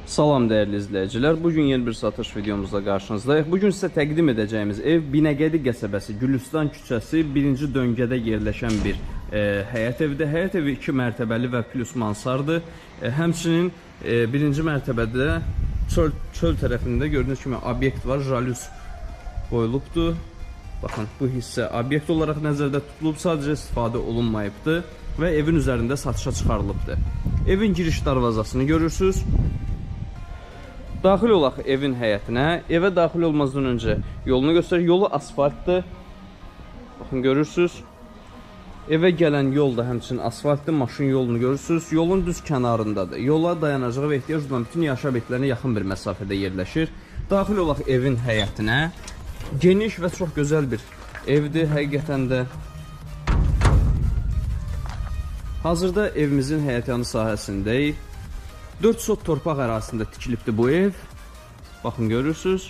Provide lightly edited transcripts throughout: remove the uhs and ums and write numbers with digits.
Salam dəyərli izləyicilər. Bugün yeni bir satış videomuzla qarşınızdayıq. Bugün sizə təqdim edəcəyimiz ev Binəqədi qəsəbəsi Gülüstan küçəsi 1-ci döngədə yerləşən bir həyət evidir. Həyət evi 2 mərtəbəli və plus mansardır. Həmçinin 1-ci mərtəbədə çöl tərəfində gördüyünüz kimi obyekt var, jalüz qoyulubdur. Baxın, bu hissə obyekt olaraq nəzərdə tutulub, sadəcə istifadə olunmayıbdır və evin üzərində satışa çıxarılıbdır. Evin giriş darvazasını görürsünüz. Daxil olaq evin həyətinə. Evə daxil olmazdan öncə yolunu göstərir. Yolu asfaltdır. Baxın, görürsünüz. Evə gələn yol da həmçinin asfaltdır. Maşın yolunu görürsünüz. Yolun düz kənarındadır. Yola dayanacağı və ehtiyac duyan bütün yaşayış obyektlərinə yaxın bir məsafədə yerləşir. Daxil olaq evin həyətinə. Geniş və çox gözəl bir evdir həqiqətən də. Hazırda evimizin həyətyanı sahəsindəyik. 4 sot torpaq ərazisində tikilibdir bu ev. Baxın, görürsünüz.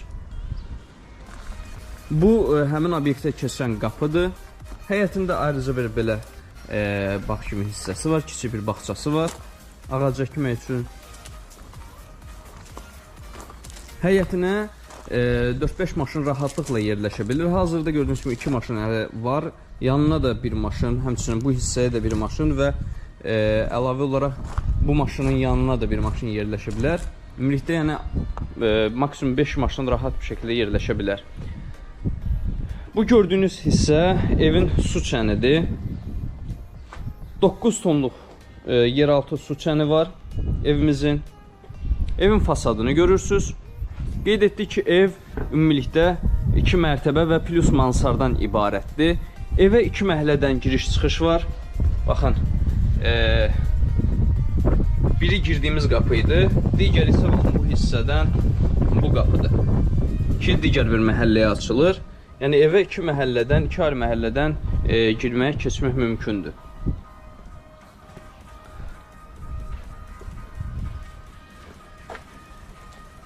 Bu həmin obyektə keçən qapıdır. Həyətində ayrıca bir belə bağ kimi hissəsi var, kiçik bir bağçası var. Ağac əkmək üçün. Həyətinə 4-5 maşın rahatlıqla yerləşə bilir. Hazırda gördüyünüz kimi 2 maşın hələ var. Yanına da bir maşın, həmçinin bu hissəyə də bir maşın və əlavə olaraq bu maşının yanına da bir maşın yerləşə bilər. Ümumilikdə yəni maksimum 5 maşın rahat bir şəkildə yerləşə bilər. Bu gördüyünüz hissə evin su çənidir. 9 tonluq yeraltı su çəni var evimizin. Evin fasadını görürsünüz. Qeyd etdik ki, ev ümumilikdə 2 mərtəbə və plus mansardan ibarətdir. Evə 2 məhəllədən giriş-çıxış var. Baxın, biri girdiyimiz qapı idi, digəri isə baxın, bu hissədən bu qapıdır ki, digər bir məhəlləyə açılır. Yəni evə 2 məhəllədən, 2 ayrı məhəllədən girmək, keçmək mümkündür.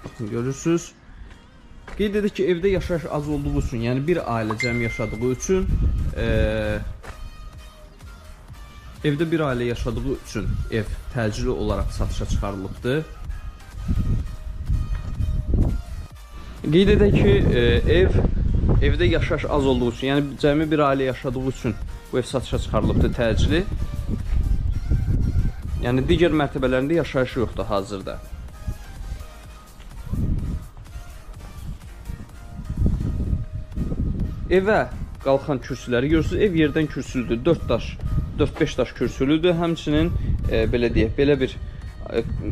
Baxın, görürsünüz. Qeyd edik ki, evdə yaşayış az olduğu üçün, yəni bir ailə cəm yaşadığı üçün, evdə bir ailə yaşadığı üçün ev təcili olaraq satışa çıxarılıbdır. Qeyd edək ki, evdə yaşayış az olduğu üçün, yəni cəmi bir ailə yaşadığı üçün bu ev satışa çıxarılıbdır təcili. Yəni digər mərtəbələrində yaşayış yoxdur hazırda. Evə qalxan kürsüləri görürsünüz. Ev yerdən kürsülüdür. 4-5 daş kürsülüdür. Həmçinin belə deyək, belə bir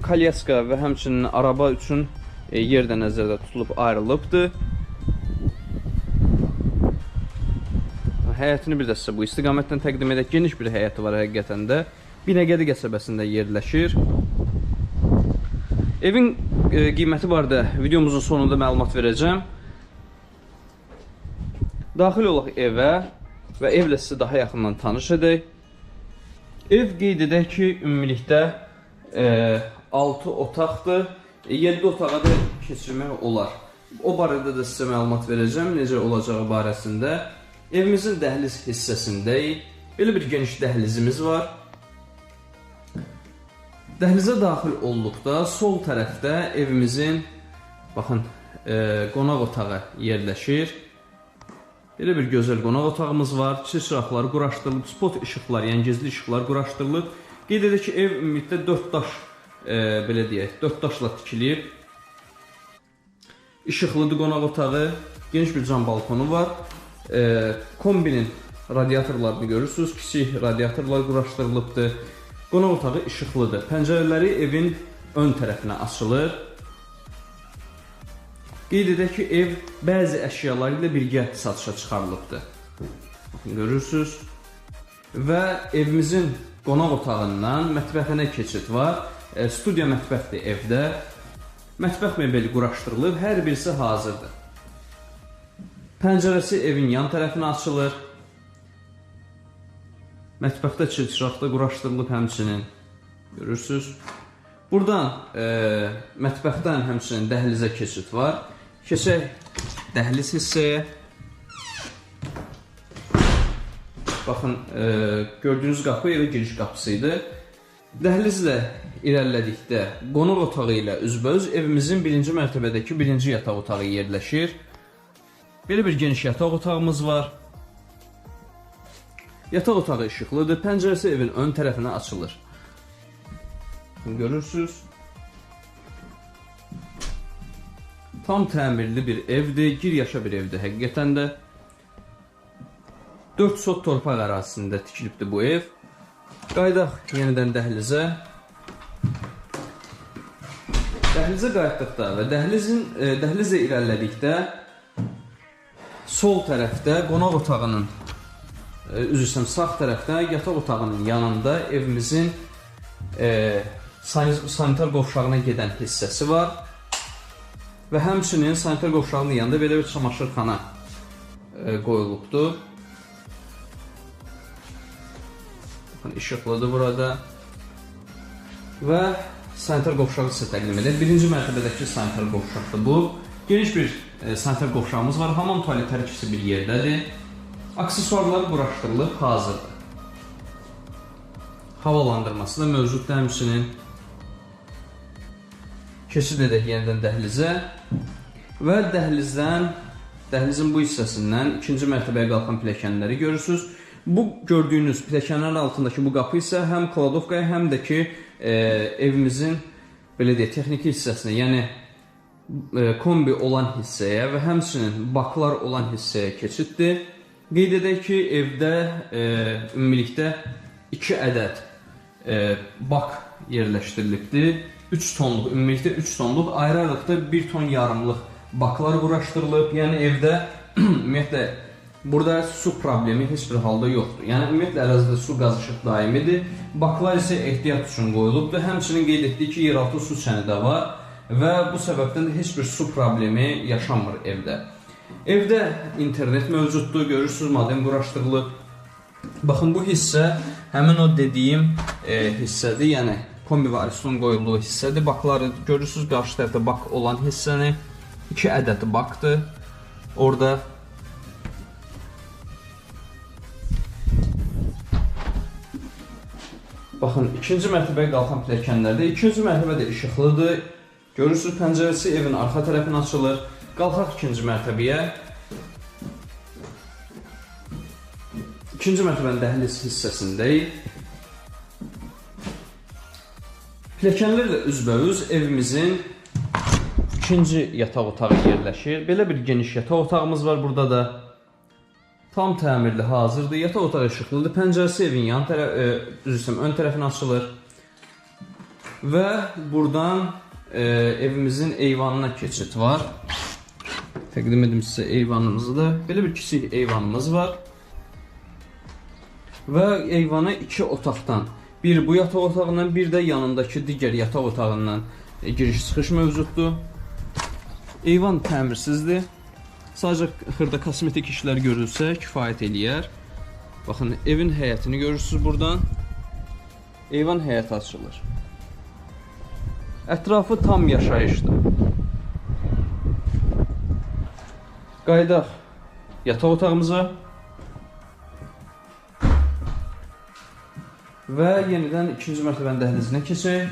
kolyaska və həmçinin araba üçün yer də nəzərdə tutulub ayrılıbdır. Həyətini bir də sizə bu istiqamətdən təqdim edək. Geniş bir həyəti var həqiqətən də. Binəqədi qəsəbəsində yerləşir. Evin qiyməti barədə videomuzun sonunda məlumat verəcəm. Daxil olaq evə və evlə sizi daha yaxından tanış edək. Ev qeyd edək ki, ümumilikdə 6 otaqdır. 7 otağa da keçirmək olar. O barədə də sizə məlumat verəcəm, necə olacağı barəsində. Evimizin dəhliz hissəsindəyik. Belə bir geniş dəhlizimiz var. Dəhlizə daxil olduqda sol tərəfdə evimizin, baxın, qonaq otağı yerləşir. Belə bir gözəl qonaq otağımız var. Çil çıraqları quraşdırılıb, spot işıqlar, yəni gizli işıqlar quraşdırılıb. Qeyd edək ki, ev ümumiyyətlə 4 daş, belə deyək, 4 daşla tikilib. İşıqlıdır qonaq otağı, geniş bir cam balkonu var. Kombinin radiatorlarını görürsünüz, kiçik radiatorlar quraşdırılıbdır. Qonaq otağı işıqlıdır. Pəncərələri evin ön tərəfinə açılır. Qeyd edək ki, ev bəzi əşyaları ilə birgə satışa çıxarılıbdır. Baxın, görürsünüz. Və evimizin qonaq otağından mətbəxinə keçid var. Studiya mətbəxdir evdə. Mətbəx mebeli quraşdırılıb, hər birisi hazırdır. Pəncərəsi evin yan tərəfinə açılır. Mətbəxdə çil-çıraq da quraşdırılıb həmçinin. Görürsünüz. Buradan mətbəxdən həmçinin dəhlizə keçid var. Keçək dəhliz hissəyə. Baxın, gördüyünüz qapı evə giriş qapısı idi. Dəhlizlə irəlilədikdə qonaq otağı ilə üzbəüz evimizin birinci mərtəbədəki birinci yataq otağı yerləşir. Belə bir geniş yataq otağımız var. Yataq otağı işıqlıdır. Pəncərəsi evin ön tərəfinə açılır. Görürsünüz. Tam təmirli bir evdir. Gir yaşa bir evdir həqiqətən də. 4 sot torpaq ərazisində tikilibdir bu ev. Qayıdaq yenidən dəhlizə. Dəhlizə qayıtdıqda və dəhlizlə irəlilədikdə sol tərəfdə qonaq otağının, üzr istəyirəm, sağ tərəfdə yataq otağının yanında evimizin sanitar qovşağına gedən hissəsi var. Və həmçinin sanitar qovşağının yanında belə bir çamaşırxana qoyulubdur. Baxın, işıqlıdır burada. Və sanitar qovşağı sizə təqdim edir. Birinci mərtəbədəki sanitar qovşaqdır bu. Geniş bir sanitar qovşağımız var. Hamam tualet hər ikisi bir yerdədir. Aksesuarlar quraşdırılıb hazırdır. Havalandırması da mövcuddur həmçinin. Keçid edək yenidən dəhlizə. Və dəhlizin bu hissəsindən ikinci mərtəbəyə qalxan pilləkənləri görürsünüz. Bu gördüyünüz pilləkənlərin altındakı bu qapı isə həm kladovkaya, həm də ki evimizin belə deyək, texniki hissəsinə, yəni kombi olan hissəyə və həmçinin baklar olan hissəyə keçiddir. Qeyd edək ki, evdə ümumilikdə 2 ədəd bak yerləşdirilibdir. 3 tonluq, ümumilikdə 3 tonluq, ayrı-ayrılıqda 1 ton yarımlıq baklar quraşdırılıb. Yəni evdə ümumiyyətlə burada su problemi heç bir halda yoxdur. Yəni ümumiyyətlə ərazidə su, qaz, işıq daimidir. Baklar isə ehtiyat üçün qoyulubdur. Həmçinin qeyd etdik ki, yeraltı su çəni də var və bu səbəbdən də heç bir su problemi yaşanmır evdə. Evdə internet mövcuddur, görürsünüz, modem quraşdırılıb. Baxın, bu hissə həmin o dediyim hissədir, yəni kombi və ariston qoyulduğu hissədir. Bakları görürsünüz, qarşı tərəfdə bak olan hissəni, 2 ədəd bakdır orada. Baxın, ikinci mərtəbəyə qalxan pilləkənlərdə, ikinci mərtəbə də işıqlıdır. Görürsünüz, pəncərəsi evin arxa tərəfinə açılır. Qalxaq ikinci mərtəbəyə. İkinci mərtəbənin dəhliz hissəsindəyik. Pilləkənlərlə üzbəüz evimizin ikinci yataq otağı yerləşir. Belə bir geniş yataq otağımız var burada da. Tam təmirli hazırdır. Yataq otağı işıqlıdır. Pəncərəsi evin yan tərəf, ön tərəfinə açılır. Və buradan evimizin eyvanına keçid var. Təqdim edim sizə eyvanımızı da. Belə bir kiçik eyvanımız var. Və eyvana 2 otaqdan, bir bu yataq otağından, bir də yanındakı digər yataq otağından giriş-çıxış mövcuddur. Eyvan təmirsizdir. Sadəcə xırda kosmetik işlər görülsə kifayət eləyər. Baxın, evin həyətini görürsünüz buradan. Eyvan həyəti açılır. Ətrafı tam yaşayışdır. Qayıdaq yataq otağımıza. Və yenidən ikinci mərtəbənin dəhlizinə keçək.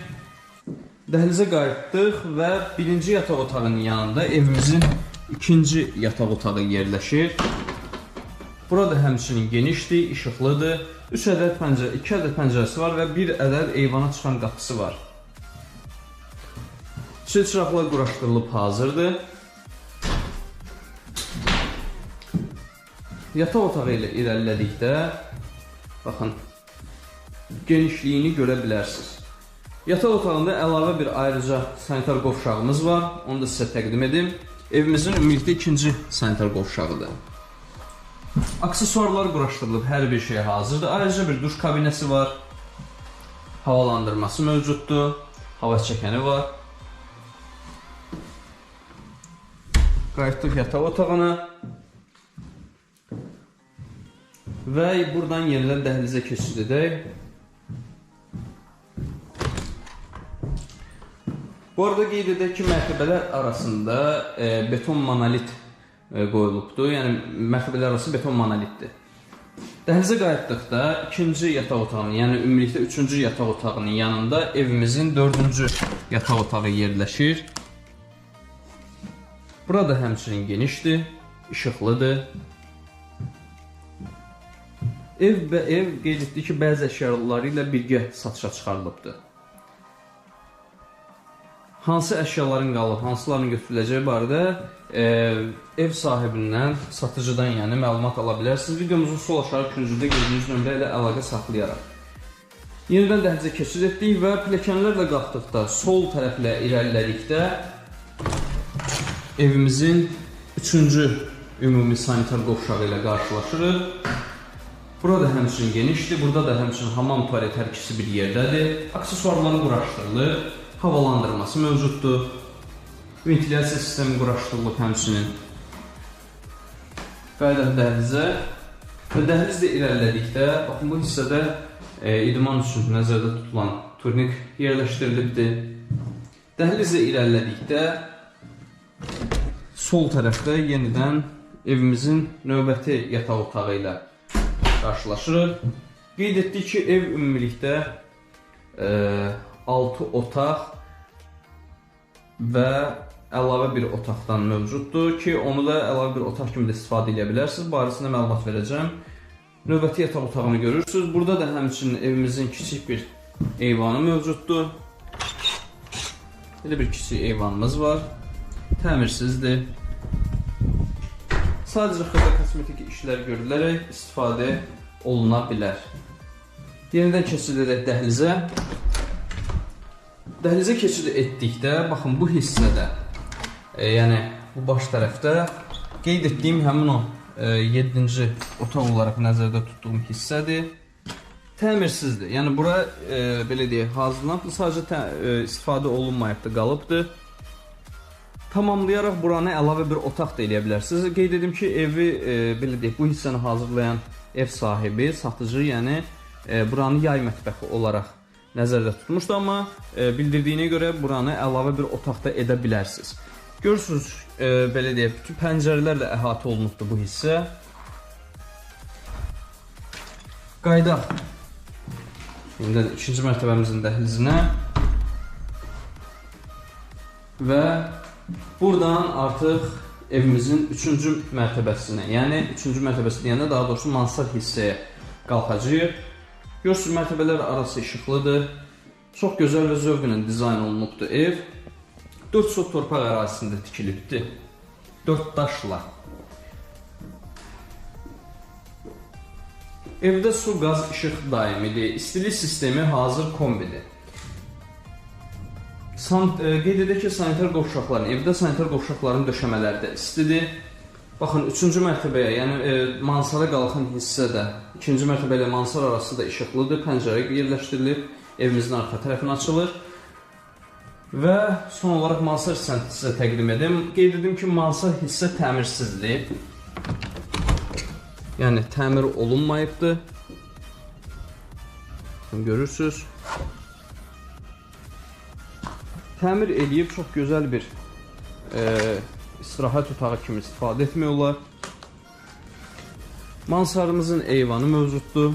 Dəhlizə qayıtdıq və birinci yataq otağının yanında evimizin ikinci yataq otağı yerləşir. Burada həmçinin genişdir, işıqlıdır. 3 ədəd pəncərə, 2 ədəd pəncərəsi var və 1 ədəd eyvana çıxan qapısı var. Çil çıraqlar quraşdırılıb hazırdır. Yataq otağı ilə irəlilədikdə, baxın, genişliyini görə bilərsiniz. Yataq otağında əlavə bir ayrıca sanitar qovşağımız var. Onu da sizə təqdim edim. Evimizin ümumilikdə ikinci sanitar qovşağıdır. Aksesuarlar quraşdırılıb, hər bir şey hazırdır. Ayrıca bir duş kabinəsi var. Havalandırması mövcuddur. Hava çəkəni var. Qayıtdıq yataq otağına. Və buradan yenidən dəhlizə keçid edək. Bu arada qeyd edək ki, mərtəbələr arasında beton monolit qoyulubdur. Yəni, mərtəbələr arası beton monolitdir. Dəhlizə qayıtdıqda ikinci yataq otağının, yəni ümumilikdə üçüncü yataq otağının yanında evimizin dördüncü yataq otağı yerləşir. Burada həmçinin genişdir, işıqlıdır. Ev və ev qeyd etdi ki, bəzi əşyaları ilə birgə satışa çıxarılıbdır. Hansı əşyaların qalıb, hansıların götürüləcəyi barədə ev sahibindən, satıcıdan yəni məlumat ala bilərsiniz. Videomuzun sol aşağı küncündə gördüyünüz nömrə ilə əlaqə saxlayaraq. Yenidən dəhlizə keçid etdik və pilləkənlərlə qalxdıqda, sol tərəflə irəlilədikdə evimizin üçüncü ümumi sanitar qovşağı ilə qarşılaşırıq. Burada həmçinin genişdir, burada da həmçinin hamam, tualet hər ikisi bir yerdədir. Aksesuarları quraşdırılır, havalandırması mövcuddur. Ventilyasiya sistemi quraşdırılıb həmçinin. Qayıdaq dəhlizə və dəhlizlə irəlilədikdə, baxın bu hissədə idman üçün nəzərdə tutulan turnik yerləşdirilibdir. Dəhlizlə irəlilədikdə sol tərəfdə yenidən evimizin növbəti yataq otağı ilə qarşılaşırıq. Qeyd etdik ki, ev ümumilikdə 6 otaq və əlavə bir otaqdan mövcuddur ki, onu da əlavə bir otaq kimi də istifadə edə bilərsiniz. Barəsində məlumat verəcəm. Növbəti yataq otağını görürsünüz. Burada da həmçinin evimizin kiçik bir eyvanı mövcuddur. Belə bir kiçik eyvanımız var. Təmirsizdir. Sadəcə xırda kosmetik işlər görülərək istifadə oluna bilər. Yenidən keçid edək dəhlizə. Dəhlizə keçid etdikdə, baxın bu hissədə, yəni bu baş tərəfdə qeyd etdiyim həmin o 7-ci otaq olaraq nəzərdə tutduğum hissədir. Təmirsizdir. Yəni bura belə deyək, hazırlanıbdır, sadəcə istifadə olunmayıbdır, qalıbdır. Tamamlayaraq buranı əlavə bir otaq da eləyə bilərsiniz. Qeyd edim ki, evi belə deyək, bu hissəni hazırlayan ev sahibi, satıcı, yəni buranı yay mətbəxi olaraq nəzərdə tutmuşdu, amma bildirdiyinə görə buranı əlavə bir otaq da edə bilərsiniz. Görürsünüz, belə deyək, bütün pəncərələrlə əhatə olunubdur bu hissə. Qayıdaq indi ikinci mərtəbəmizin dəhlizinə və buradan artıq evimizin üçüncü mərtəbəsinə, yəni üçüncü mərtəbəsi deyəndə daha doğrusu mansard hissəyə qalxacağıq. Görürsünüz, mərtəbələr arası işıqlıdır. Çox gözəl və zövqlə dizayn olunubdur ev. 4 sot torpaq ərazisində tikilibdir. 4 daşla. Evdə su, qaz, işıq daimidir. İstilik sistemi hazır kombidir. Qeyd edək ki, sanitar qovşaqların, evdə sanitar qovşaqların döşəmələri də istidir. Baxın, üçüncü mərtəbəyə, yəni mansara qalxan hissədə, ikinci mərtəbə ilə mansar arası da işıqlıdır, pəncərə yerləşdirilib, evimizin arxa tərəfinə açılır. Və son olaraq mansar hissəni sizə təqdim edim. Qeyd edim ki, mansar hissə təmirsizdir. Yəni, təmir olunmayıbdır. Görürsünüz. Təmir eləyib çox gözəl bir istirahət otağı kimi istifadə etmək olar. Mansarımızın eyvanı mövcuddur.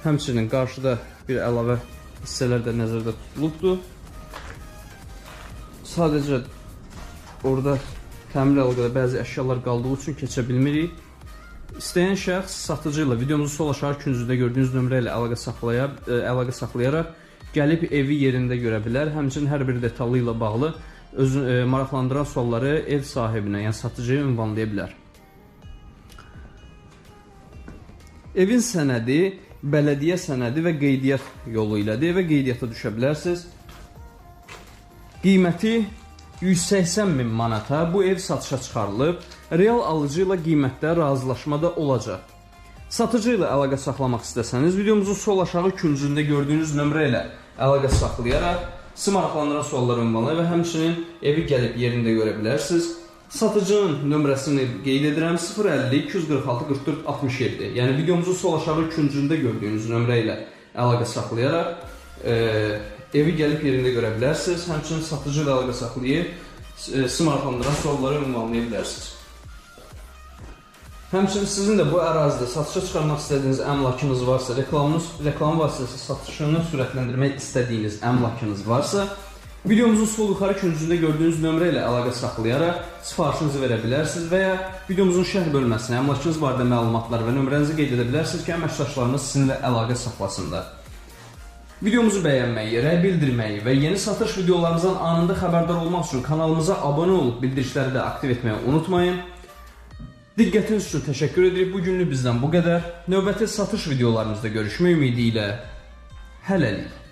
Həmçinin qarşıda bir əlavə hissələr də nəzərdə tutulubdur. Sadəcə orada təmir əlaqədə bəzi əşyalar qaldığı üçün keçə bilmirik. İstəyən şəxs satıcı ilə videomuzu sol aşağı küncündə gördüyünüz nömrə ilə əlaqə saxlayaraq gəlib evi yerində görə bilər. Həmçinin hər bir detalı ilə bağlı özünü maraqlandıran sualları ev sahibinə, yəni satıcıya ünvanlaya bilər. Evin sənədi bələdiyyə sənədi və qeydiyyat yolu ilədir. Evə qeydiyyata düşə bilərsiniz. Qiyməti 180 min manata bu ev satışa çıxarılıb. Real alıcı ilə qiymətdə razılaşma da olacaq. Satıcı ilə əlaqə saxlamaq istəsəniz, videomuzun sol aşağı küncündə gördüyünüz nömrə ilə əlaqə saxlayaraq sizi maraqlandıran sualları ünvanlaya və həmçinin evi gəlib yerində görə bilərsiniz. Satıcının nömrəsini qeyd edirəm: 050 246 44 67. Yəni videomuzun sol aşağı küncündə gördüyünüz nömrə ilə əlaqə saxlayaraq evi gəlib yerində görə bilərsiniz. Həmçinin satıcı ilə əlaqə saxlayıb sizi maraqlandıran sualları ünvanlaya bilərsiniz. Həmçinin sizin də bu ərazidə satışa çıxarmaq istədiyiniz əmlakınız varsa, reklam vasitəsilə satışını sürətləndirmək istədiyiniz əmlakınız varsa, videomuzun sol yuxarı küncündə gördüyünüz nömrə ilə əlaqə saxlayaraq sifarişinizi verə bilərsiniz və ya videomuzun şərh bölməsinə əmlakınız barədə məlumatlar və nömrənizi qeyd edə bilərsiniz ki, əməkdaşlarımız sizinlə əlaqə saxlasınlar. Videomuzu bəyənməyi, rəy bildirməyi və yeni satış videolarımızdan anında xəbərdar olmaq üçün kanalımıza abunə olub bildirişləri də aktiv etməyi unutmayın. Diqqətiniz üçün təşəkkür edirik. Bu günlük bizdən bu qədər. Növbəti satış videolarımızda görüşmək ümidi ilə hələlik.